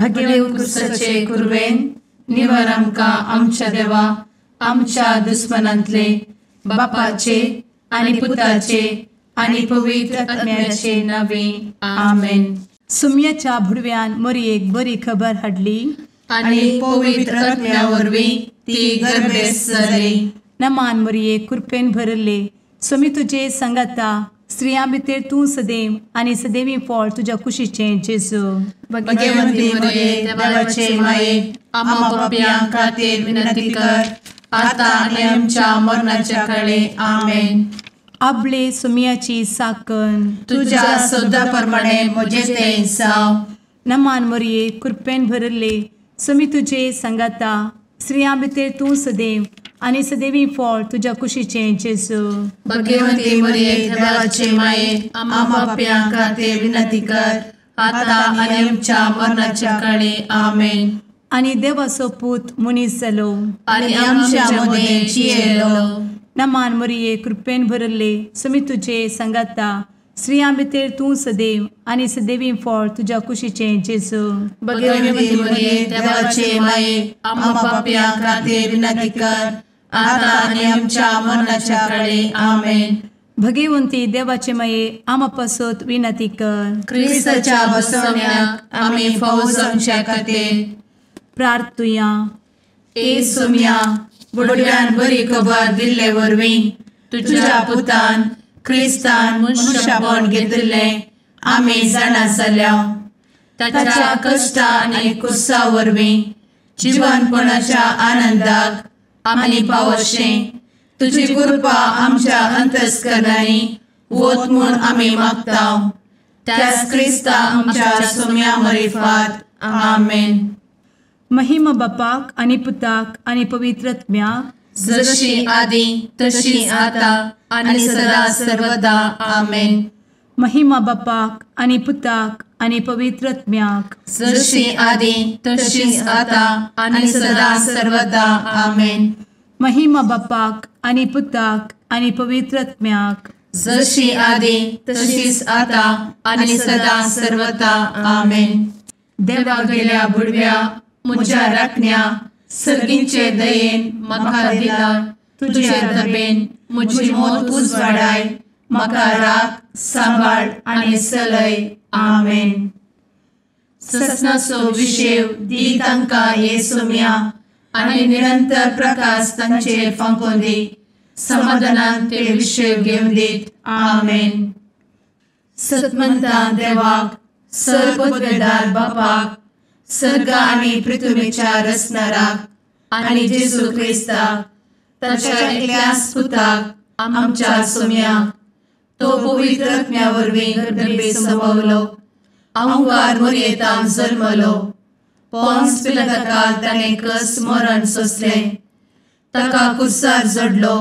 भगेव कुरवेन निवर आमकां आमच्या देवा आमच्या दुस्मनांतले बापाचे आनी पुताचे आनी पवित्र आत्म्याचे नावे आमेन. सुम्याच्या भुडव्यान मोरयेक बरी खबर हाडली आनी पवित्र आत्म्या वरवीं ती गर्भेस्त जाली. नमान मोरये, कृपेन भरले, स्वामी तुजे संगाता, स्त्रियां भितर तूं सदैव आनी सदैवी फळ तुज्या कुशीचें जेजू. भगवंती मोरये, देवाचे माये, आम्हा पापयां खातीर विनंती कर आता आनी आमच्या मरणाच्या काळे. आमेन. आपले सुम्याची साकन तुज्या सदा प्रमाणे म्हजें तें जावं. नमान मोरये, कृपेन भरले, स्वामी तुजे संगाता, स्त्रियां भितर तूं सदैव आनी सदैवी फळ तुज्या कुशीचें जेजू. भगवंती मोरये, देवाचे माये, आम्हा पापयां खातीर विनंती कर आता आनी आमच्या मरणाच्या काळे. आमेन. आनी देवाचो पूत मनीस जालो आनी आमच्या मदें जियेलो. नमान मोरये, कृपेन भरले, स्वामी तुजे संगाता, स्त्रियां भितर तूं सदैव आनी सदैवी फळ तुज्या कुशीचें जेजू. भगवंती मोरये, देवाचे माये, आम्हा पापयां खातीर विनंती कर आता आनी आमच्या मरणाच्या काळे. आमेन. भगवंती देवाचे माये, आम्हा पासत विनंती कर. क्रिस्ताच्या बसवण्याक आमी फावो जावच्या खातीर प्रार्थुया. ए सुम्या, बुडव्यान बरी खबर दिल्ले वरवीं तुज्या पुतान क्रिस्तान मनशापण घेतिल्लें आमी जाणा जाल्या. ताच्या कश्टा आनी कुसा वरवीं जिवनपणाच्या आनंदाक आमी पावशें तुजी कृपा आमच्या अंतस्करणांनी वत म्हूण आमी मागता. त्याच क्रिस्ता आमच्या सुम्या मरिफात. आमेन. महिमा बापाक आनी पुताक आनी पवित्र आत्म्याक, जशी आदी तशी आता आनी सदा सर्वदा. आमेन. महिमा बापाक आनी पुताक आनी पवित्र आत्म्याक, जशी आदी तशी आता आनी सदा सर्वदा. आमेन. महिमा बापाक आनी पुताक आनी पवित्र आत्म्याक, जशी आदी तशीच आता आनी सदा सर्वदा. आमेन. देवा गेल्या बुडव्या म्हज्या राखण्या सर्गींचे दयेन म्हाका दिला तुजे दबेन म्हजी मोत उजवाडाय, म्हाका राख सांबाळ आनी सलय. आमेन. ससनाचो विशेव दी तांकां हे सुम्या आनी निरंतर प्रकाश तांचेर फांकोवन दी, समाधानान ते विशेव घेवन दीत. आमेन. सतमंता देवाक, सर्वपदवेदार बापाक, सर्ग आनी पृथ्वीच्या रचणाराक आनी जेजू क्रिस्ताक ताच्या एकल्याच पुताक आमच्या सुम्याक, तो पवित्र आत्म्या वरवीं गर्भे संभवलो, अहंकार मोरयेतान जल्मलो, पोन्स पिलाताकाल ताणें कस मरण सोंसलें, ताका कुर्सार जडलो,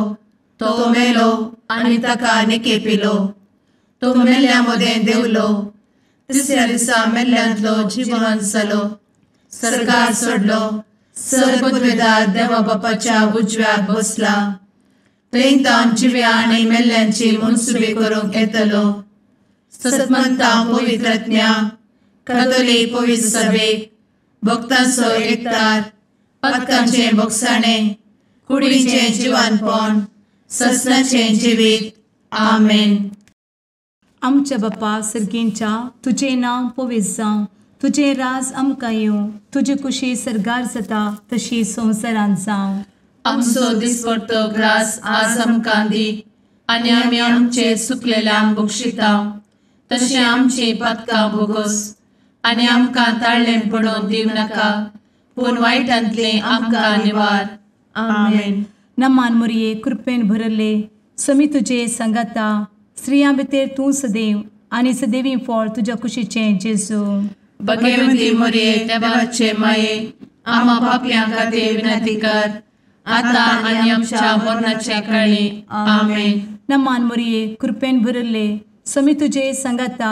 तो मेलो आनी ताका निकेपिलो, तो मेल्ल्या मदें देंवलो, तिसऱ्या दिसा मेल्ल्यांतलो जिवन जालो, सर्गार सोडलो, सर्वपदवेदार देवा बापाच्या उजव्याक बसला, थंय तावन जिव्या आनी मेल्ल्यांची मनसुबी करूंक येतलो. सतमंता पवित्र आत्म्या, कातोलीक पवित्र सभेक, भक्तांचो एकतार, पातकांचें भोगसाणें, कुडीचें जिवानपण, ससनाचें जिवीत. आमेन. आमच्या बापा सर्गींच्या, तुजें नांव पवित्र जावं, तुजें राज आमकां येवं, तुजी कुशी सर्गार जाता तशी संवसारांत जावं. आमचो दिसपडतो ग्रास आज आमकां दी आनी आमी आमचे सुकलेल्यांक बक्षिता तशें आमची पातकां भोगोस आनी आमकां ताळ्ळें पडोवन दिवं नाका, पूण वायटांतलें आमकां निवार. आमेन. नमान मोरये, कृपेन भरले, स्वामी तुजे संगाता, स्त्रियां भितर तूं सदैव आनी सदैवी फळ तुज्या कुशीचें जेजू. भगवंती मोरये, देवाचे माये, आम्हा पापयां खातीर विनंती कर आता आनी आमच्या मरणाच्या काळी. आमेन. नमान मोरये, कृपेन भरले, स्वामी तुजे संगाता,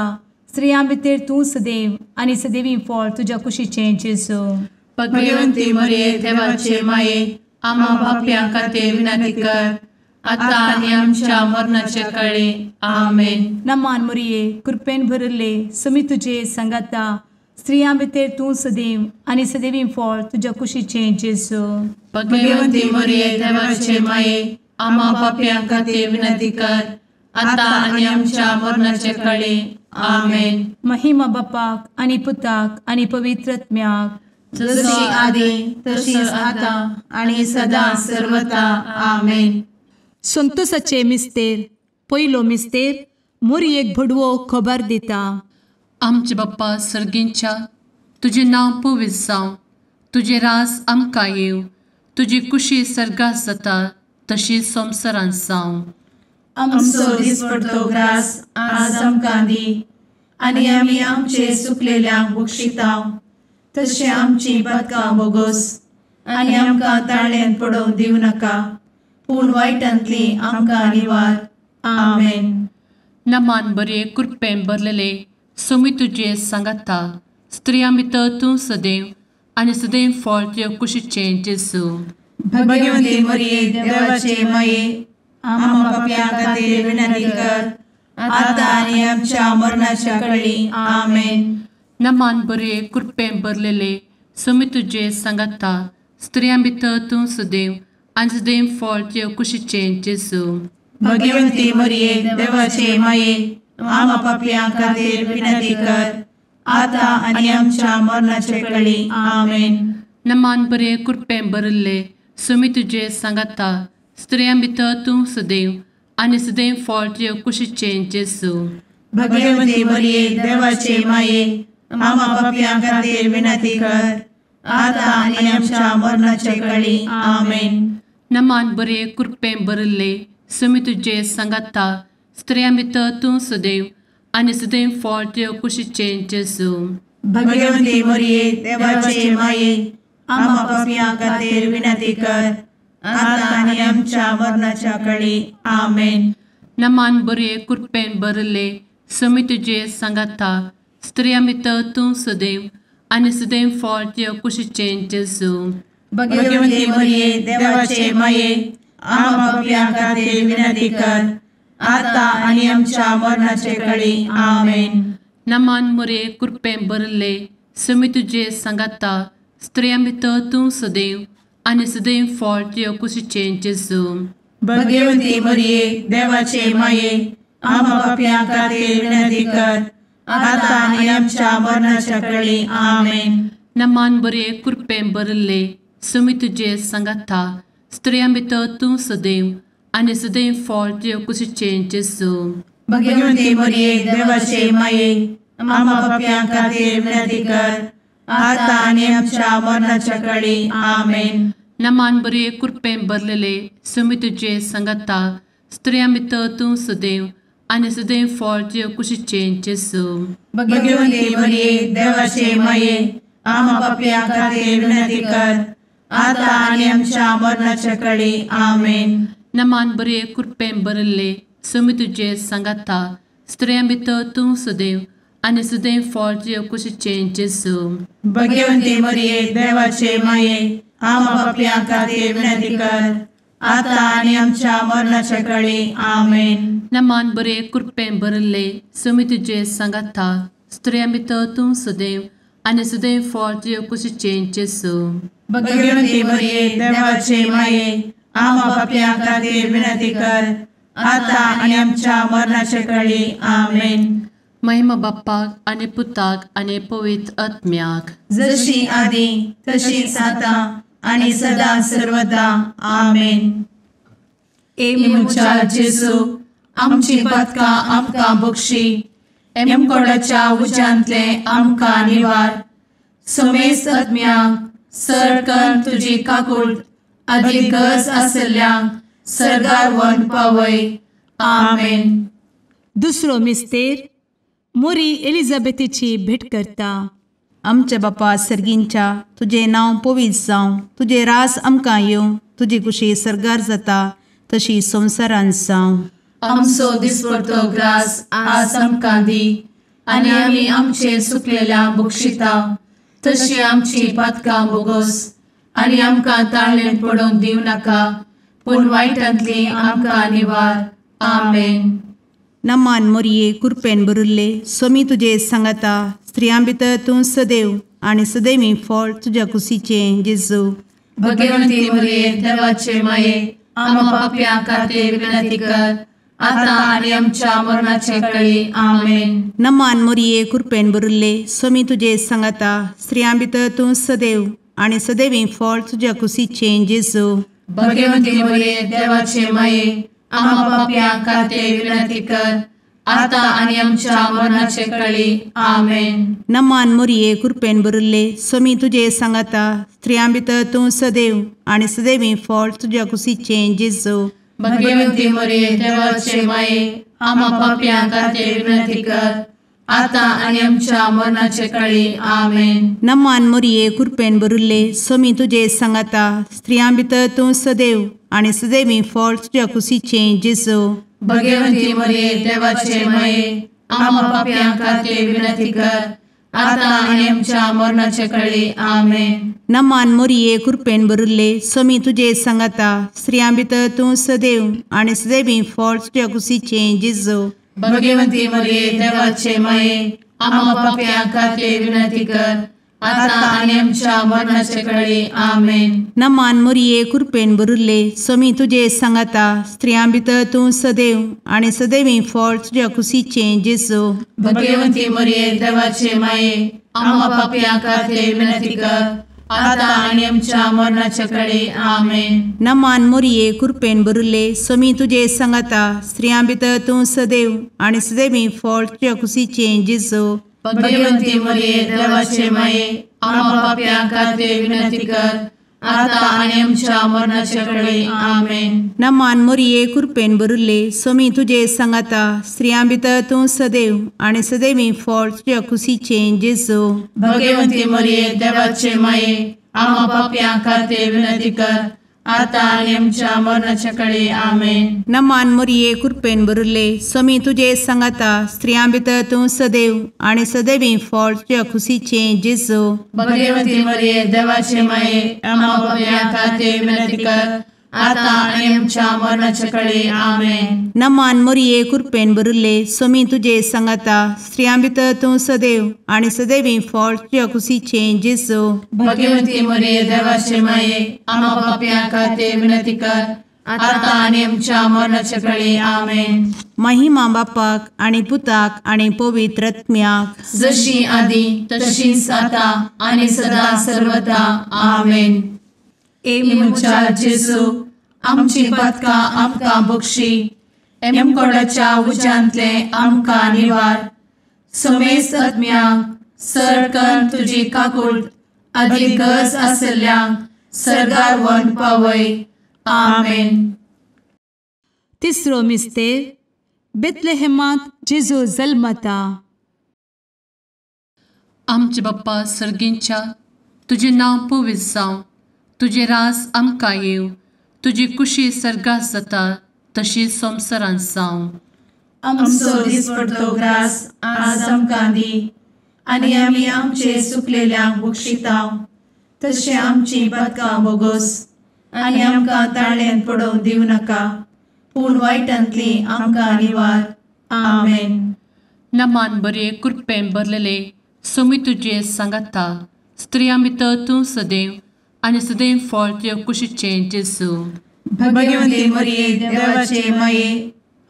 स्त्रियां भितर तूं सदैव आनी सदैवी फळ तुज्या कुशीचें जेजू. भगवंती मोरये, देवाचे माये, आम्हा पापयां खातीर विनंती कर आता आनी आमच्या मरणाच्या काळी. आमेन. नमान मोरये, कृपेन भरले, स्वामी तुजे संगाता, स्त्रियां भितर तूं सदैव आनी सदैवी फळ तुज्या कुशीचें जेजू। भगवंती मरिये देवाचे माये आम्हा पाप्यां खातीर विनंती कर आतां आनी आमच्या मरणाचे काळी। आमेन। महिमा बापाक आनी पुताक आनी पवित्र आत्म्याक, जशी आदी तशीच आतां आनी सदां सर्वता। आमेन। संतोषाचे मिस्तेर पयलो मिस्तेर मोरयेक भडवो खबर दिता। आमचे बाप्पा सर्गींच्या तुजें नांव पवित्र जावं, तुजें राज आमकां येवं, तुजी कुशी सर्गात जाता तशी संवसारांत जावं। आमचो दिसपडतो ग्रास आज आमकां दी आनी आमी आमचे चुकलेल्यांक बक्षिता तशें आमची पातकां बोगोस आनी आमकां ताळ्यांत पडोवंक दिवं नाका, पूण वायटांतली आमकां निवार। आमेन। नमान बरे कृपेन भरलेले सोमी तुजे सांगाता, स्त्रियां भितर तूं सदैव आनी सदैव फळ तुज्या कुशीचें जेजू। भगवंती मरिये देवाचे माये आम्हा पाप्यां खातीर विनंती कर आतां आनी आमच्या मरणाच्या काळी। आमेन। नमान बरे कृपेन भरलेले सोमी तुजे सांगाता, स्त्रियां भितर तूं सदैव आनी सदैव फळ तुज्या कुशीचें जेजू। भगवंती मरिये देवाचे माये आम्हा पाप्यां खातीर विनंती कर आतां आनी आमच्या मरणाच्या काळी। आमेन। नमान बरे कृपेन भरलेले सोमी तुजे सांगाता, स्त्रियां भितर तूं सदैव आनी सदैव फळ तुज्या कुशीचें जेजू। भगवंती मरिये देवाचे माये आम्हा पाप्यां खातीर विनंती कर आतां आनी आमच्या मरणाच्या काळी। आमेन। नमान बरे कृपेन भरलेले सोमी तुजे सांगाता, स्त्रियां भितर तूं सदैव आनी सदैव फळ तुज्या कुशीचें जेजू। भगवंती मरिये देवाचे माये आम्हा पाप्यां खातीर विनंती कर आतां आनी आमच्या मरणाच्या काळी। आमेन। नमान बरे कृपेन भरलेले सोमी तुजे सांगाता, स्त्रियां भितर तूं सदैव आनी सदैव फळ तुज्या कुशीचें जेजू। भगवंती मरिये देवाचे माये आम्हा पाप्यां खातीर विनंती कर आतां आनी आमच्या मरणाचे काळी। आमेन। नमान मरिये कृपेन भरलेले सोमी तुजे सांगाता, स्त्रियां भितर तूं सदैव आनी सदैव फळ तुज्या कुशीचें जेजू। भगवंती मरिये देवाचे माये आम्हा पाप्यां खातीर विनंती कर आतां आनी आमच्या मरणाच्या काळी। आमेन। नमान बरे कृपेन भरलेले सोमी तुजे सांगाता, स्त्रियां भितर तूं सदैव आनी सदैव फळ तुज्या कुशीचें जेजू। भगवंती मरिये देवाचे माये आम्हा पाप्यां खातीर विनंती कर आतां आनी आमच्या मरणाच्या काळी। आमेन। नमान बरे कृपेन भरलेले सोमी तुजे सांगाता, स्त्रियां भितर तूं सदैव आनी सदैव फळ तुज्या कुशीचें जेजू। भगवंती मरिये देवाचे माये आम्हा पाप्यां खातीर विनंती कर आतां आनी आमच्या मरणाच्या काळी। आमेन। नमान बरे कृपेन भरलेले सोमी तुजे सांगाता, स्त्रियां भितर तूं सदैव आनी सदैव फळ तुज्या कुशीचें जेजू। भगवंती मरिये देवाचे माये आम्हा पाप्यां खातीर विनंती कर आतां आनी आमच्या मरणाच्या काळी। आमेन। नमान बरे कृपेन भरलेले सोमी तुजे सांगाता, स्त्रियां भितर तूं सदैव आनी सदैव फळ तुज्या कुशीचें जेजू। भगवंती मरिये देवाचे माये आम्हा पाप्यां खातीर विनंती कर आतां आनी आमच्या मरणाच्या काळी। आमेन। महिमा बाप्पाक आनी पुताक आनी पवित्र आत्म्याक, जशी आदी तशीच आतां आनी सदां सर्वदा। आमेन। ए म्हज्या जेजू आमची पातकां आमकां बक्षी, एमकोडाच्या उज्यांतले आमकां निवार, समेस्त आत्म्यांक सर कर तुजी काकूट आदी गरज आसल्ल्यांक सर्गार व्हरून पावय। आमेन। दुसरो मिस्तेर मोरी एलिझाबेथीची भेट करता। आमच्या बापा सर्गींच्या तुजें नांव पवित्र जावं, तुजें रास आमकां येवं, तुजी कुशी सर्गार जाता तशी संवसारांत जावं। आमचो दिसपडतो ग्रास आज आमकां दी आनी आमी आमचे चुकलेल्यांक बक्षिता तशी आमची पातकां बोगोस आनी आमकां ताळ्ळेंत पडोवंक दिवं नाका, पूण वायटांतली आमकां निवार। आमेन। नमान मोरये कृपेन भरिल्ले स्वामी तुजे सांगाता, स्त्रियां भितर तूं सदैव आनी सदैवी फळ तुज्या कुशीचें जेजू। भगवंती मरिये देवाचे माये आम्हा पाप्यां खातीर विनंती कर आता आनी आमच्या मरणाचे वेळी। आमेन। नमान मोरये कृपेन भरिल्ले स्वामी तुजे सांगाता स्त्रियां भितर तूं सदैव आनी सदैवी फळ तुज्या कुशीचें जेजू। भगवंती मरिये देवाचे माये आम्हा पाप्यां खातीर विनंती कर आता आनी आमच्या मरणाचे वेळी। आमेन। नमान मोरये कृपेन भरिल्ले स्वामी तुजे सांगाता स्त्रियां भितर तूं सदैव आनी सदैवी फळ तुज्या कुशीचें जेजू। भगवंती मरिये देवाचे माये आम्हा पाप्यां खातीर विनंती कर आता आनी आमच्या मरणाचे वेळी। आमेन। नमान मोरये कृपेन भरिल्ले स्वामी तुजे सांगाता स्त्रियां भितर तूं सदैव आनी सदैवी फळ तुज्या कुशीचें जेजू। भगवंती मरिये देवाचे माये आम्हा पाप्यां खातीर विनंती कर आता आनी आमच्या मरणाचे वेळी। आमेन। नमान मोरये कृपेन भरिल्ले स्वामी तुजे सांगाता स्त्रियां भितर तूं सदैव आनी सदैवी फळ तुज्या कुशीचें जेजू। भगवंती मरिये देवाचे माये आम्हा पाप्यां खातीर विनंती कर आता आनी आमच्या मरणाचे वेळी। आमेन। नमान मोरये कृपेन भरिल्ले स्वामी तुजे सांगाता स्त्रियां भितर तूं सदैव आनी सदैवी फळ तुज्या कुशीचें जेजू। भगवंती मरिये देवाचे माये आम्हा पाप्यां खातीर विनंती कर आता आनी आमच्या मरणाचे वेळी। आमेन। नमान मोरये कृपेन भरिल्ले स्वामी तुजे सांगाता स्त्रियां भितर तूं सदैव आनी सदैवी फळ तुज्या कुशीचें जेजू। भगवंती मरिये देवाचे माये आम्हा पाप्यां खातीर विनंती कर आता आनी आमच्या मरणाचे वेळी। आमेन। नमान मोरये कृपेन भरिल्ले स्वामी तुजे सांगाता स्त्रियां भितर तूं सदैव आनी सदैवी फळ तुज्या कुशीचें जेजू। भगवंती मरिये देवाचे माये आम्हा पाप्यां खातीर विनंती कर आता आनी आमच्या मरणाचे वेळी। आमेन। नमान मोरये कृपेन भरिल्ले स्वामी तुजे सांगाता स्त्रियां भितर तूं सदैव आनी सदैवी फळ तुज्या कुशीचें जेजू। भगवंती मरिये देवाचे माये आम्हा पाप्यां खातीर विनंती कर आता आनी आमच्या मरणाचे वेळी। आमेन। नमान मोरये कृपेन भरिल्ले स्वामी तुजे सांगाता स्त्रियां भितर तूं सदैव आनी सदैवी फळ तुज्या कुशीचें जेजू। भगवंती मरिये देवाचे माये आम्हा पाप्यां खातीर विनंती कर आता आनी आमच्या मरणाचे वेळी। आमेन। महिमा बापाक आनी पुताक आनी पवित्र आत्म्याक, जशी आदी तशीच आता आनी सदा सर्वदा। आमेन। ए म्हज्या जेजू आमची पातकां आमकां बक्षी, एमकोडाच्या उज्यांतले आमकां निवार, समेस्त आत्म्यांक सरकन तुजी काकूट आदी गरज आसल्ल्यांक सर्गार व्हरून पावय। आमेन। तिसरो मिस्तेर बेथलेहेमांत जेजू जल्मता। आमचे बाप्पा सर्गींच्या तुजें नांव पवित्र जावं, तुजें रास आमकां येवं, तुजी कुशी सर्गात जाता तशी संवसारांत जावं। आमचो दिसपडतो ग्रास आज आमकां दी आनी आमी आमचे सुकलेल्यांक बक्षिता तशें आमची पातकां बोगोस आनी आमकां ताळ्यान पडोवंक दिवं नाका, पूण वायटांतली आमकां निवार। आमेन। नमान बरे कृपेन भरलेले स्वामी तुजे सांगाता स्त्रियां भितर तूं सदैव आनी सदैव फळ तुज्या कुशीचें जेजू। भगवंती मरिये देवाचे माये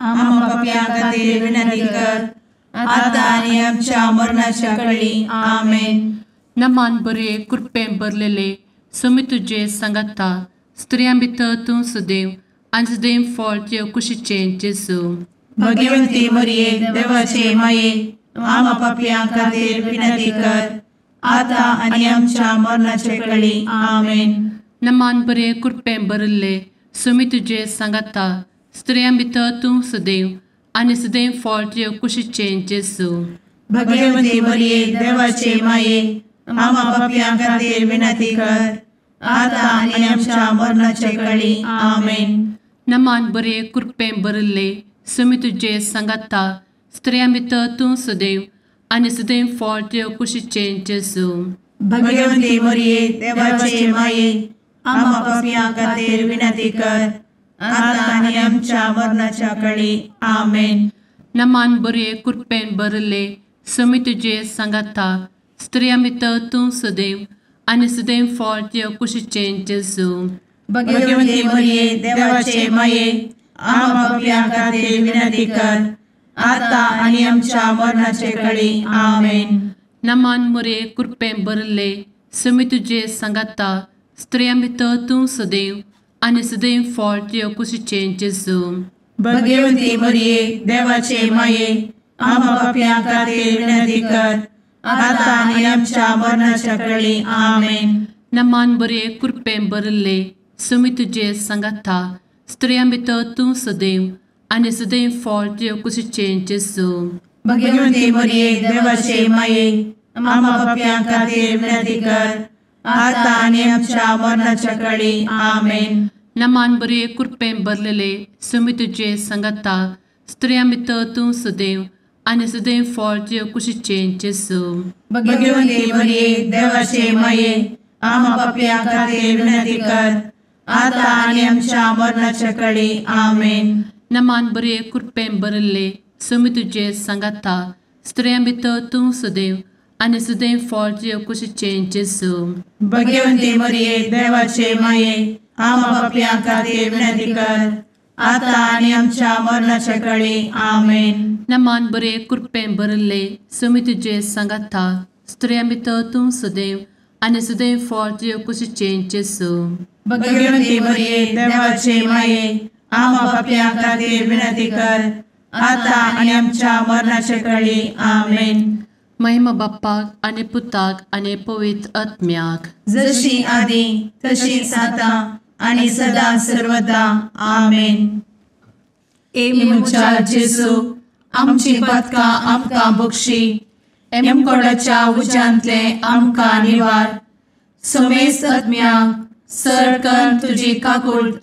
आम्हा पाप्यां खातीर विनंती कर आता आनी आमच्या मरणाच्या वेळी। आमेन। नमान बरे कृपेन भरलेले स्वामी तुजे सांगाता स्त्रियां भितर तूं सदैव आनी सदैव फळ तुज्या कुशीचें जेजू। भगवंती मरिये देवाचे माये आम्हा पाप्यां खातीर विनंती कर आता आनी आमच्या मरणाचे वेळी। आमेन। नमान बरे कृपेन भरिल्ले स्वामी तुजे सांगाता स्त्रियां भितर तूं सदैव आनी सदैव फळ तुज्या कुशीचें जेजू। भगवंती मरिये देवाचे माये आम्हा पाप्यां खातीर विनंती कर आता आनी आमच्या मरणाचे वेळी। आमेन। नमान बरे कृपेन भरिल्ले स्वामी तुजे सांगाता स्त्रियां भितर तूं सदैव आनी सदैव फळ तुज्या कुशीचें जेजू। भगवंती मरिये देवाचे माये आम्हा पाप्यां खातीर विनंती कर आता आनी आमच्या मरणाच्या वेळी। आमेन। नमान बरे कृपेन भरिल्ले समी तुजे सांगाता स्त्रियां भितर तूं सदैव आनी सदैव फळ तुज्या कुशीचें जेजू. भगवती मरिये देवाचे माये आम्हा पाप्यां खातीर विनंती कर आता आनी आमच्या मरणाचे कळी. आमेन. नमान मोरये कृपेन भरिल्ले समी तुजे सांगाता स्त्रियां भितर तूं सदैव आनी सदैव फळ तुज्या कुशीचें जेजू. भगवती मरिये देवाचे माये आम्हा पाप्यां खातीर विनंती कर आता आनी आमच्या मरणाच्या कळी. आमेन. नमान बरे कृपेन भरिल्ले समी तुजे सांगाता स्त्रियां भितर तूं सदैव आनी सदैव फळ तुज्या कुशीचें जेजू. भगवती मरिये देवाचे माये आम्हा पाप्यां खातीर विनंती कर आता आनी आमच्या मरणाच्या कळी. आमेन. नमान बरे कृपेन भरलेले समी तुजे सांगाता स्त्रियां भितर तूं सदैव आनी सदैव फळ तुज्या कुशीचें जेजू. भगवती मरिये देवाचे माये आम्हा पाप्यां खातीर विनंती कर आता आनी आमच्या मरणाच्या कळी. आमेन. नमान बरे कृपेन भरिल्ले समी तुजे सांगाता स्त्रियां भितर तूं सदैव आनी सदैव फळ तुज्या कुशीचें जेजू. भगवती मरिये देवाचे माये आम्हा पाप्यां खातीर विनंती कर आता आनी आमच्या मरणाच्या कळी. आमेन. नमान बरे कृपेन भरिल्ले समी तुजे सांगाता स्त्रियां भितर तूं सदैव आनी सदैव फळ तुज्या कुशीचें जेजू. भगवती मरिये देवाचे माये आम्हा पाप्यां खातीर विनंती कर आता आनी आमच्या मरणाच्या कळी. आमेन. महिमा बाप्पाक आनी पुताक आनी पवित्र आत्म्याक, जशी आदी तशीच आता आनी सदा सर्वदा. आमेन. ए म्हज्या जेजू आमची पातकां आमकां बक्षी, एमकोडाच्या उज्यांतले आमकां निवार, समेस्त आत्म्यांक सरकन तुजी काकूट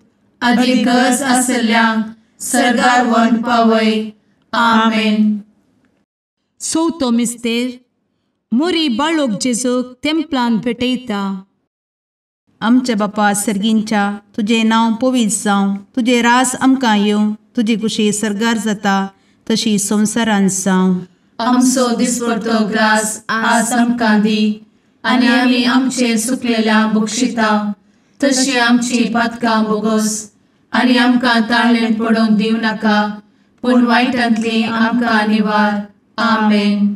आदी गरज आसल्ल्यांक सर्गार व्हरून पावय. आमेन. चवथो मिस्तेर मोरी बाळोक जेजूक तेंपलान भेटयता. आमच्या बापा सर्गींच्या तुजें नांव पवित्र जावं, तुजें राज आमकां येवं, तुजी कुशी सर्गार जाता तशी संवसारांत जावं. आमचो दिसपडतो ग्रास आज आमकां दी आनी आमी आमचे सुकलेल्या बक्षिता तशी आमची पातकां बोगोस आनी आमकां ताळेन पडोवंक दिवं नाका पूण वायटांतली आमकां निवार. आमेन.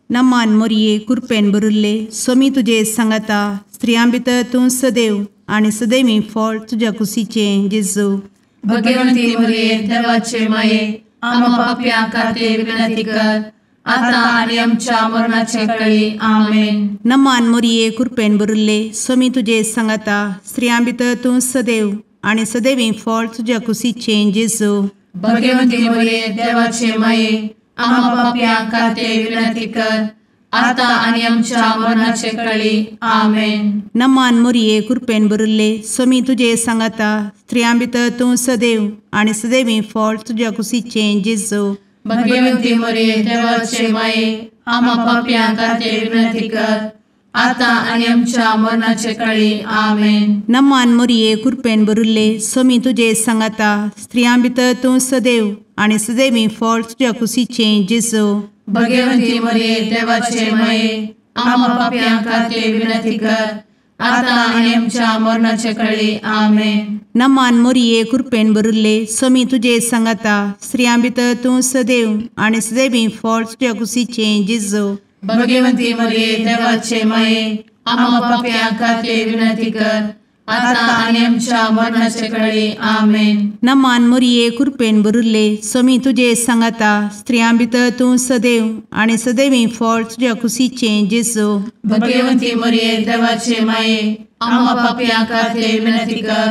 नमान मोरये कृपेन भरिल्ले स्वामी तुजे सांगाता स्त्रियां भितर तूं सदैव आनी सदैवी फळ तुज्या कुशीचें जेजू. भगवंती मोरये देवाचे माये आम्हा पाप्यां खातीर विनंती कर आता आनी आमच्या मरणाचे कळी. आमेन. नमान मोरये कृपेन भरिल्ले स्वामी तुजे सांगाता स्त्रियां भितर तूं सदैव आनी सदैवी फळ तुज्या कुशीचें जेजू. भगवंती मोरये देवाचे माये आम्हा पाप्यां खातीर विनंती कर आता आनी आमच्या मरणाचे कळी. आमेन. नमान मोरये कृपेन भरिल्ले स्वामी तुजे सांगाता स्त्रियां भितर तूं सदैव आनी सदैवी फळ तुज्या कुशीचें जेजू. भगवंती मोरये देवाचे माये आम्हा पाप्यां खातीर विनंती कर आता आनी आमच्या मरणाचे कळी. आमेन. नमान मोरये कृपेन भरिल्ले स्वामी तुजे सांगाता स्त्रियां भितर तूं सदैव आनी सदैवी फळ तुज्या कुशीचें जेजू. भगवंती मोरये देवाचे माये आम्हा पाप्यां खातीर विनंती कर आता आनी आमच्या मरणाचे कळी. आमेन. नमान मोरये कृपेन भरिल्ले स्वामी तुजे सांगाता स्त्रियां भितर तूं सदैव आनी सदैवी फळ तुज्या कुशीचें जेजू. भगवंती मोरये देवाचे माये आम्हा पाप्यां खातीर विनंती कर आता आनी आमच्या मरणाचे कळी. आमेन. नमान मोरये कृपेन भरिल्ले स्वामी तुजे सांगाता स्त्रियां भितर तूं सदैव आनी सदैवी फळ तुज्या कुशीचें जेजू. भगवंती मोरये देवाचे माये आम्हा पाप्यां खातीर विनंती कर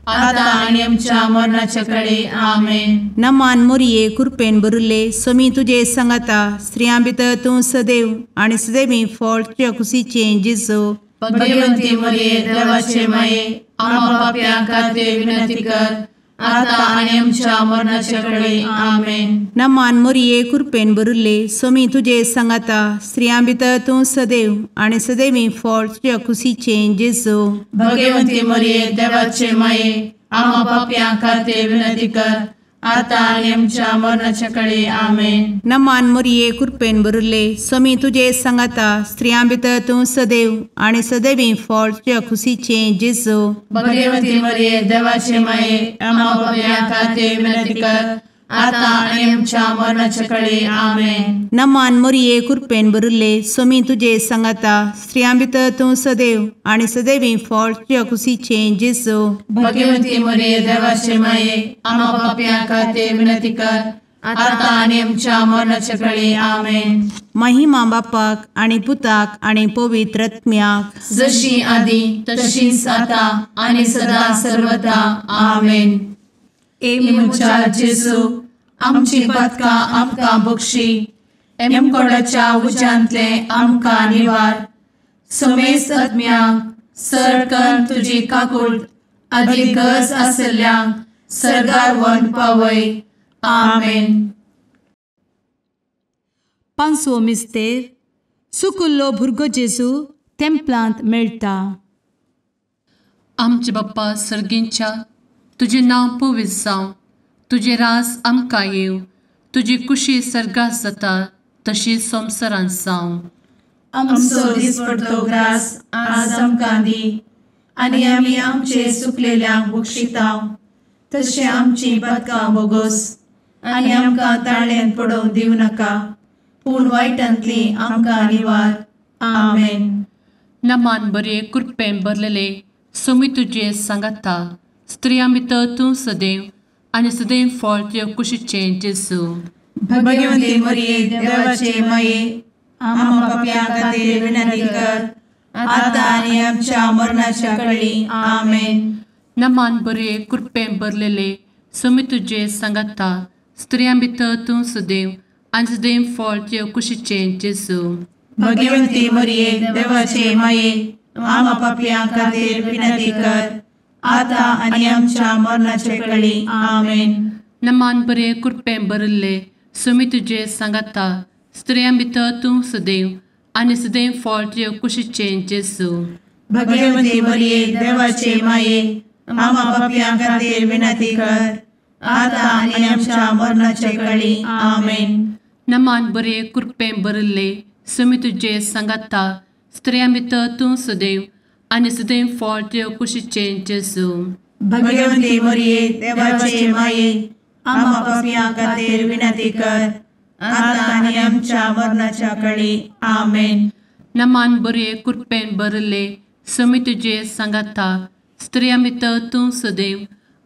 आता आनी आमच्या मरणाचे कळी. आमेन. नमान मोरये कृपेन भरिल्ले स्वामी तुजे सांगाता स्त्रियां भितर तूं सदैव आनी सदैवी फळ तुज्या कुशीचें जेजू. भगवंती मोरये देवाचे माये आम्हा पाप्यां खातीर विनंती कर आता आनी आमच्या मरणाचे कळी. आमेन. नमान मोरये कृपेन भरिल्ले स्वामी तुजे सांगाता स्त्रियां भितर तूं सदैव आनी सदैवी फळ तुज्या कुशीचें जेजू. भगवंती मोरये देवाचे माये आम्हा पाप्यां खातीर विनंती कर आतां आनी आमच्या मरणाच्या कळे. आमेन. नमान मोरये कृपेन भरिल्ले स्वामी तुजे सांगाता, स्त्रियां भितर तूं सदैव आनी सदैवी फळ तुज्या खुशीचें जेजू. भगवती मरिये देवाचे माये, आम्हा पाप्यां खातीर विनंती कर, आतां आनी आमच्या मरणाच्या कळे. आमेन. नमान मोरये कृपेन भरिल्ले स्वामी तुजे सांगाता, स्त्रियां भितर तूं सदैव आनी सदैवी फळ तुज्या खुशीचें जेजू. भगवती मरिये देवाचे माये, आम्हा पाप्यां खातीर विनंती कर, आतां आनी आमच्या मरणाच्या कळे. आमेन. महिमा बापाक आनी पुताक आनी पवित्र आत्म्याक, जशी आदी तशीच आतां आनी सदा सर्वदा. आमेन. ए म्हज्या जेजू, आमची पातकां आमकां बक्षी, एमकोडाच्या उज्यांतले आमकां निवार, समेस्त आत्म्यांक सरकन तुजी काकूट आदी गरज आशिल्ल्यांक सर्गार व्हरून पावय. आमेन. पांचवो मिस्तेर. सुकुल्लो भुरगो जेजू तेंपलांत मेळटा. आमचे बाप्पा सर्गींच्या, तुजें नांव पवित्र जावं, तुजें राज आमकां येवं, तुजी कुशी सर्गात जाता तशी संवसारांत जावं. आमचो दिसपडतो ग्रास आज आमकां दी, आनी आमी आमचे सुकलेल्यांक बक्षिता तशें आमची पातकां बोगोस, आनी आमकां ताळ्यांत पडोवंक दिवं नाका, पूण वायटांतली आमकां निवार. आमेन. नमान बरे कृपेन भरलेले स्वामी तुजे सांगाता, स्त्रियां भितर तूं सदैव आनी सदैव फळ तुज्या कुशीचें जेजू. भगवती मरिये देवाचे माये, आम्हा पाप्यां खातीर विनंती कर, आतां आनी आमच्या मरणाच्या कळी. आमेन. नमान बरे कृपेन भरलेले स्वामी तुजे सांगाता, स्त्रियां भितर तूं सदैव आनी सदैव फळ तुज्या कुशीचें जेजू. भगवती मरिये देवाचे माये, आम्हा पाप्यां खातीर विनंती कर, आतां आनी आमच्या मरणाचे कळी. आमेन. नमान बरे कृपेन भरिल्ले स्वामी तुजे सांगाता, स्त्रियां भितर तूं सदैव आनी सदैव फळ तुज्या कुशीचें जेजू. भगवती मरिये देवाचे माये, आम्हा पाप्यां खातीर विनंती कर, आतां आनी आमच्या मरणाचे कळी. आमेन. नमान बरे कृपेन भरिल्ले स्वामी तुजे सांगाता, स्त्रियां भितर तूं सदैव आनी सदैव फळ तुज्या कुशीचें जेजू. भगवती मरिये देवाचे माये, आम्हा पाप्यां खातीर विनंती कर, आतां आनी आमच्या मरणाच्या कळी. आमेन. नमान बरे कृपेन भरिल्ले स्वामी तुजे सांगाता, स्त्रियां भितर तूं सदैव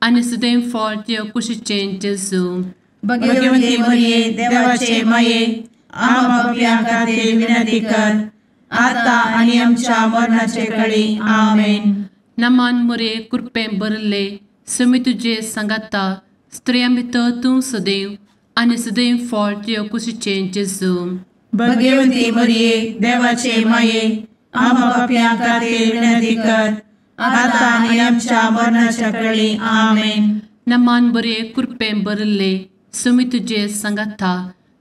आनी सदैव फळ तुज्या कुशीचें जेजू. भगवती मरिये देवाचे माये, आम्हा पाप्यां खातीर विनंती कर, आतां आनी आमच्या मरणाचे कळी. आमेन. नमान मरिये कृपेन भरिल्ले स्वामी तुजे सांगाता, स्त्रियां भितर तूं सदैव आनी सदैव फळ तुज्या कुशीचें जेजू. भगवती मरिये देवाचे माये, आम्हा पाप्यां खातीर विनंती कर, आतां आनी आमच्या मरणाच्या कळी. आमेन. नमान बरे कृपेन भरिल्ले स्वामी तुजे सांगाता,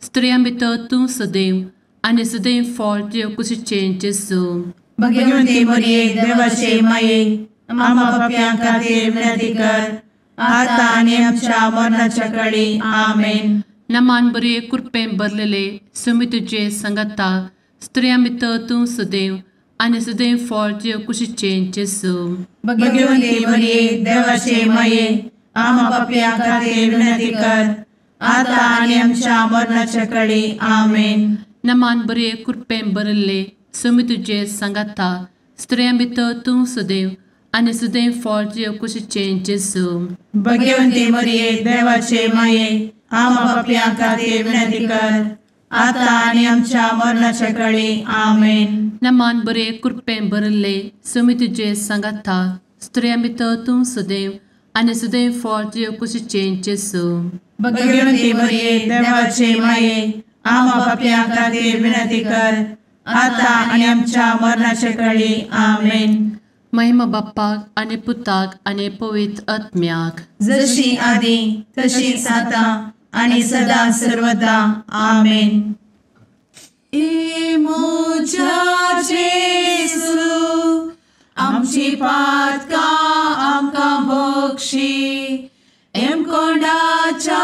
स्त्रियां भितर तूं सदैव आनी सदैव फळ तुज्या कुशीचें जेजू. भगवती मरिये देवाचे माये, आम्हा पाप्यां खातीर विनंती कर, आतां आनी आमच्या मरणाच्या कळी. आमेन. नमान बरे कृपेन भरलेले स्वामी तुजे सांगाता, स्त्रियां भितर तूं सदैव आनी सदैव फळ तुज्या कुशीचें जेजू. भगवती मरिये देवाचे माये, आम्हा पाप्यां खातीर विनंती कर, आतां आनी आमच्या मरणाच्या कळी. आमेन. नमान बरे कृपेन भरिल्ले स्वामी तुजे सांगाता, स्त्रियां भितर तूं सदैव आनी सदैव फळ तुज्या कुशीचें जेजू. भगवती मरिये देवाचे माये, आम्हा पाप्यां खातीर विनंती कर, आतां आनी आमच्या मरणाच्या कळी. आमेन. नमान बरे कृपेन भरिल्ले स्वामी तुजे सांगाता, स्त्रियां भितर तूं सदैव आनी सदैव फळ तुज्या कुशीचें जेजू. भगवती मरिये देवाचे माये, आम्हा पाप्यां खातीर विनंती कर, आतां आनी आमच्या मरणाच्या कळी. आमेन. महिमा बाप्पाक आनी पुताक आनी पवित्र आत्म्याक, जशी आदी तशीच आतां आनी सदा सर्वदा. आमेन. ए म्हज्या जेजू, आमची पातकां आमकां बक्षी, एमकोंडाच्या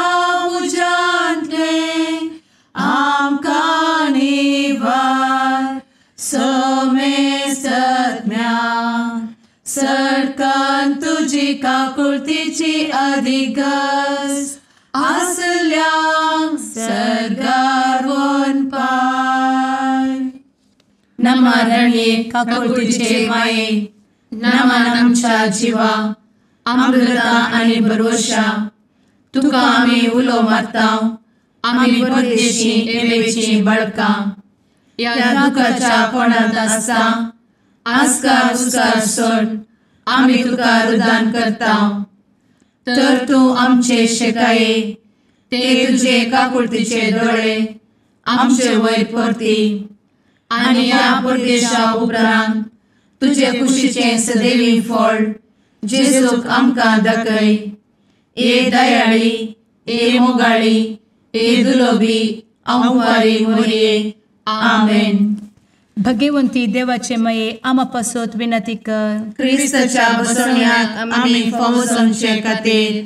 तुजी काकुळतीची अधिगस आसल्यांक सर्गार वनपाय. नमा रणये काकुळतीचे माये, नमन आमच्या जिवा, अमृता आनी भरवशा, तुका आमी उलो मारता, आमी परदेशी एवेची बळकां, ह्या दुखाच्या कोणांत आसता आस्कार उस्कार सोड आमी तुका रुदान करता. तर तूं आमचे शेकाये ते तुजे काकुळतीचे दोळे आमचे वयर परती आनी ह्या परदेशा उपरांत तुजे कुशीचें सदैवी फळ जेजूक आमकां दाखय. ए दयाळी, ए मोगाळी, ए दुलोबी अंवारी मोरये. आमेन. भगवंती देवाचे मये आमा पासत विनंती कर. क्रिस्ताच्या बसवण्याक आमी फावो जावचे खातीर.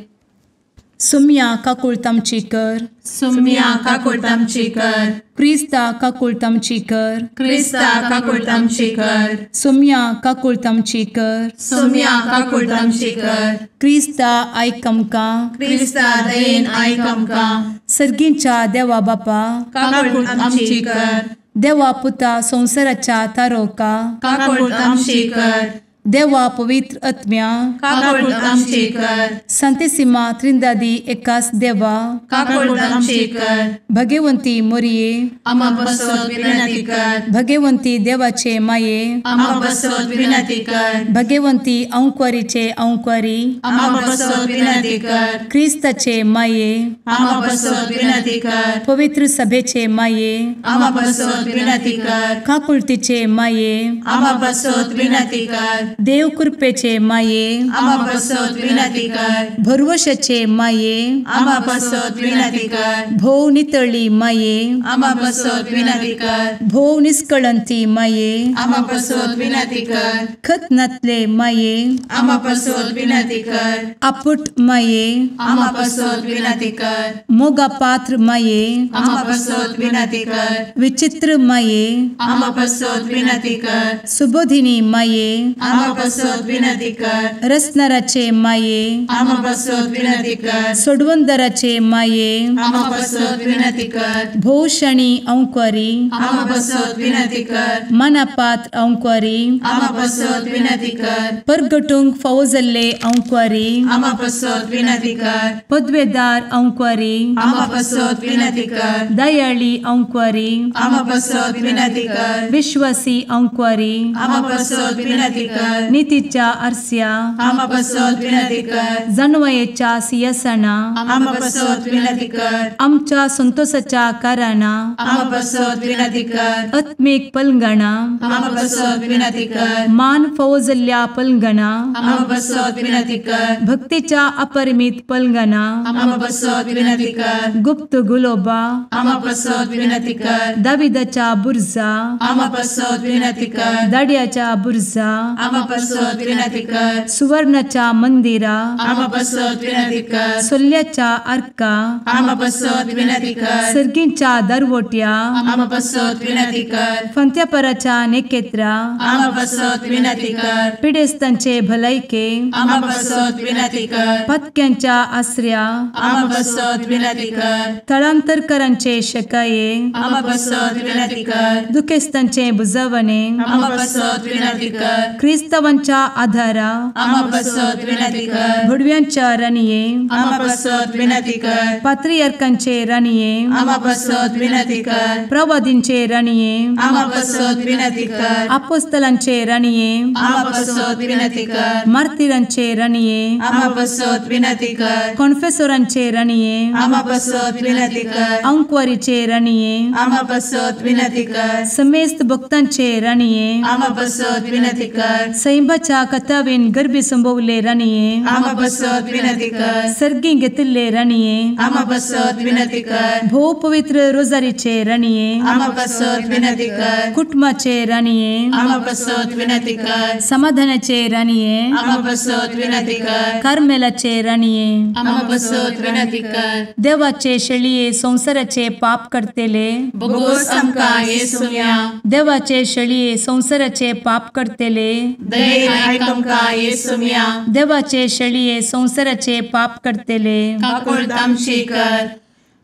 सुम्या काकुळत आमची कर. सुम्या काकुळत आमची कर. क्रिस्ता काकुळत आमची कर. क्रिस्ता काकुळत आमची कर. सुम्या काकुळत आमची कर. सुम्या काकुळत आमची कर. क्रिस्ता आयक आमकां. क्रिस्ता दयेन आयक आमकां. सर्गींच्या देवा बापा काकुळत आमची कर. देवा पुता संवसाराच्या तारोका काकुळत आमची कर. देवा पवित्र आत्म्या काकुळत आमची कर. संतेसिमा त्रिंदादी एकास देवा काकुळत आमची कर. भगवंती मोरये आमा पासत विनंती कर. भगवंती देवाचे माये आमा पासत विनंती कर. भगवंती अंकुरीचे अंकुरी आमा पासत विनंती कर. क्रिस्ताचे माये आमा पासत विनंती कर. पवित्र सभेचे माये आमा पासत विनंती कर. काकुळतीचे माये आमा पासत विनंती कर. देव कृपेचे माये आमा पासत विनंती कर. भरवशाचे माये आमा पासत विनंती कर. भोव नितळी माये आमा पासत विनंती कर. भोव निष्कळंती माये आमा पासत विनंती कर. खत नातले माये आमा पासत विनंती कर. आपुट माये आमा पासत विनंती कर. मोगा पात्र माये आमा पासत विनंती कर. विचित्र माये आमा पासत विनंती कर. सुबोधिनी माये आमा पासत विनंती कर. रसनाराचे माये आमा पासत विनंती कर. सोडवंदराचे माये आमा पासत विनंती कर. भोवशणी अंकुरी आमा पासत विनंती कर. मनापात्र अंकुरी आमा पासत विनंती कर. परगटूंक फावो जाल्ले अंकुरी आमा पासत विनंती कर. पदवेदार अंकुरी आमा पासत विनंती कर. दयाळी अंकुरी आमा पासत विनंती कर. विश्वासी अंकुरी आमा पासत विनंती कर. नितीच्या आरस्या आमा पासत विनंती कर. जानवयेच्या सिंहासना आमा पासत विनंती कर. आमच्या संतोषाच्या कारणा आमा पासत विनंती कर. आत्मीक पलंगणा आमा पासत विनंती कर. मान फावो जाल्ल्या पलंगणा आमा पासत विनंती कर. भक्तीच्या अपरिमित पलंगणा आमा पासत विनंती कर. गुप्त गुलोबा आमा पासत विनंती कर. दाविदाच्या बुर्जा आमा पासत विनंती कर. दाड्याच्या बुर्जा आमा पासत विनंती कर. सुवर्णाच्या मंदिरा आमा पासत विनंती कर. सोल्ल्याच्या आर्का आमा पासत विनंती कर. सर्गींच्या दरवट्या आमा पासत विनंती कर. फंत्यापराच्या नेकेत्रा आमा पासत विनंती कर. पिडेस्तांचे भलायके आमा पासत विनंती कर. पत्क्यांच्या आसऱ्या आमा पासत विनंती कर. थळांतरकरांचे शकाये आमा पासत विनंती कर. दुखेस्तांचे बुजवणे आमा पासत विनंती कर. क्रिस्तावांच्या आधारा आमा पासत विनंती कर. भुडव्यांच्या राणये आमा पासत विनंती कर. पात्रियार्कांचे राणये आमा पासत विनंती कर. प्रवादींचे राणये आमा पासत विनंती कर. आपोस्तलांचे राणये आमा पासत विनंती कर. मार्तिरांचे राणये आमा पासत विनंती कर. कॉन्फेसोरांचे राणये आमा पासत विनंती कर. अंकुवारीचे राणये आमा पासत विनंती कर. समेस्त भक्तांचे राणये आमा पासत विनंती कर. सैंबाच्या कथावेन गर्भी संभवले राणये आमा पासत विनंती कर. सर्गी घेतिल्ले राणये आमा पासत विनंती कर. भोव पवित्र रोजारीचे राणये आमा पासत विनंती कर. कुटुंबाचे राणये आमा पासत विनंती कर. समाधानाचे राणये आमा पासत विनंती कर. कार्मेलाचे राणये आमा पासत विनंती कर. देवाचे शेळये संवसाराचे पाप करतेले बोगोस आमकां येसुम्या देवाचे शेळये संवसाराचे पाप करतेले दयेन आयक आमकां येसुम्या. देवाचे शेळये संवसाराचे पाप करतले काकुळट आमची कर.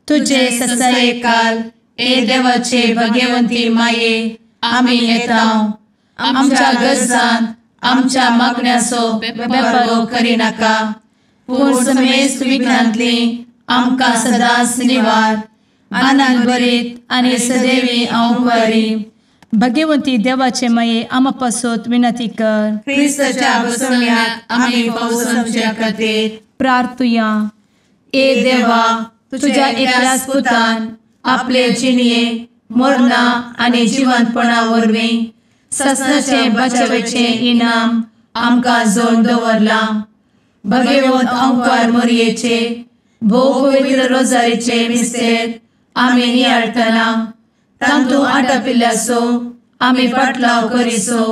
तुजे ससायेकाल ए देवाचे भगवंती माये आमी येता आमच्या गरजान आमच्या मागण्याचो बेपर्वो करिनाका पूण समेस्त विघ्नांतली आमकां सदांच निवार. आनंद भरीत आनी सदैवी अंवकारी. भगवंती देवाचे माये आमा पासत विनंती कर. क्रिस्ताच्या बसवण्याक आमी पावसाच्या खातीर प्रार्थुया. ए देवा तुझ्या एकल्याच पुतान आपले जिणये मरणा आनी जिवंतपणा वरवीं ससनाचे बचावेचे इनाम आमकां जोड दवरलां. भगवंत अंकार मोरयेचे भोव पवित्र रोजारीचे मिस्तेर आमी नियाळटना तांतू आटापिल्ल्याचो आमी पाटलाव करिसो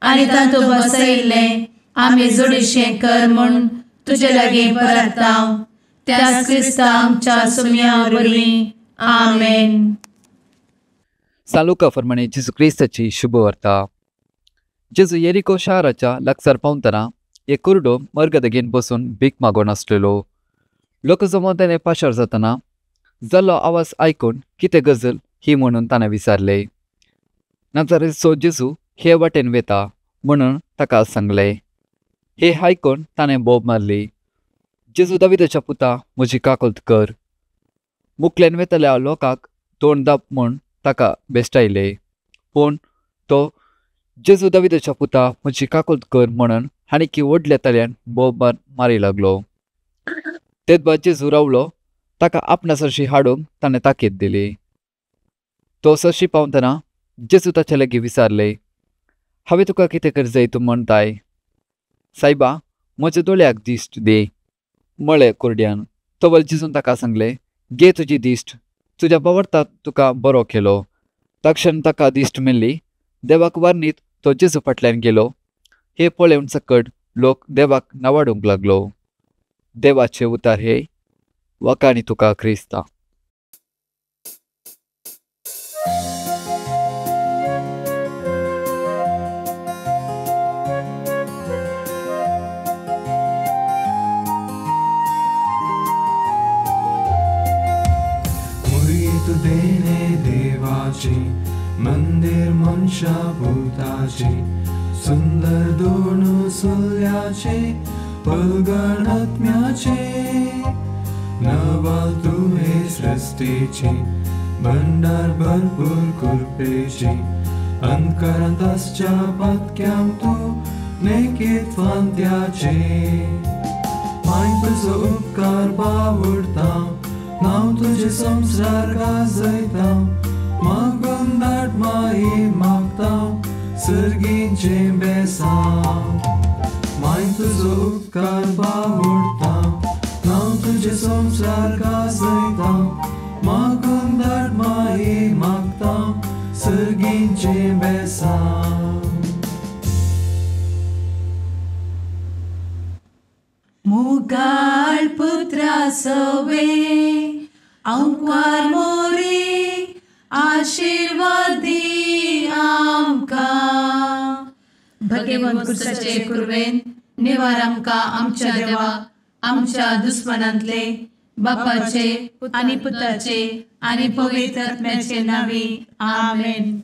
आनी तांतू बसयिल्लें आमी जोडीशें कर म्हूण तुजे लागीं परता त्याच क्रिस्ता आमच्या सुम्या वरवीं. आमेन. सालुका फरमाणे जेजू क्रिस्ताची शुभवार्ता. जेजू येरिको शाराच्या लागसार पावतना एक कुरडो मर्गदगेन बसून भीक मागोन आसलेलो. लोक जमो ताणें पाशार जातना जाल्लो आवाज आयकून कितें गजल ही म्हणून ताणें विचारलें. नाजारेचो जेजू हे वाटेन वेता म्हणून ताका सांगलें. हे आयकून ताणें बोब मारली, जेजू दाविदाच्या पुता म्हजी काकूळट कर. मुकल्यान वेतल्या लोकांक तोंड दाप म्हूण ताका बेश्टायले, पूण तो जेजू दाविदाच्या पुता म्हजी काकूळट कर म्हणून आनीकी व्हडल्या तल्यान बोब मारी लागलो. तेदबा जेजू रावलो, ताका आपणा सरशी हाडूंक ताणें ताकीद दिली. तो सरशी पावतना जेजू ताचे लागीं विचारले, हांवें तुका कितें कर जाय तूं म्हणटाय? सायबा म्हज्या दोळ्याक दिश्ट दी म्हळें कुरड्यान. तवल जेजून ताका सांगलें, घे तुजी दिश्ट, तुज्या बावडतात तुका बरो केलो. तक्षण ताका दिश्ट मेळ्ळी. देवाक वारणीत तो जेजू फाटल्यान गेलो. हे पळोवन सकट लोक देवाक नावाडूंक लागलो. देवाचे उतार हे वाकाणी तुका क्रिस्ता. देवाची मंदिर मनशा भूताची सुंदर दोन सुल्याचे पलगण आत्म्याचे नवाल तुहे सृष्टीची भंडार भरपूर कृपेची अंतकरांत आसच्या पातक्यांक तूं नेकीत फांत्याचे माय तुजो उपकार बावडता नांव तुजें संवसार गाजयता मागून धाड माई मागता सर्गीचें बेसांव माय तुजो उपकार बावडता नांव तुजें संवसार गाजयता मागून धाड माई मागता सर्गीचें बेसांव. मुगाळ पुत्रा सवे अंकार मोरी आशीर्वादी आमकां. भगवंत क्रिस्ताचे कुरवेन निवार आमकां आमच्या देवा आमच्या दुस्मनांतले बापाचे आनी पुताचे आनी पवित्र आत्म्याचे नांवी. आमेन.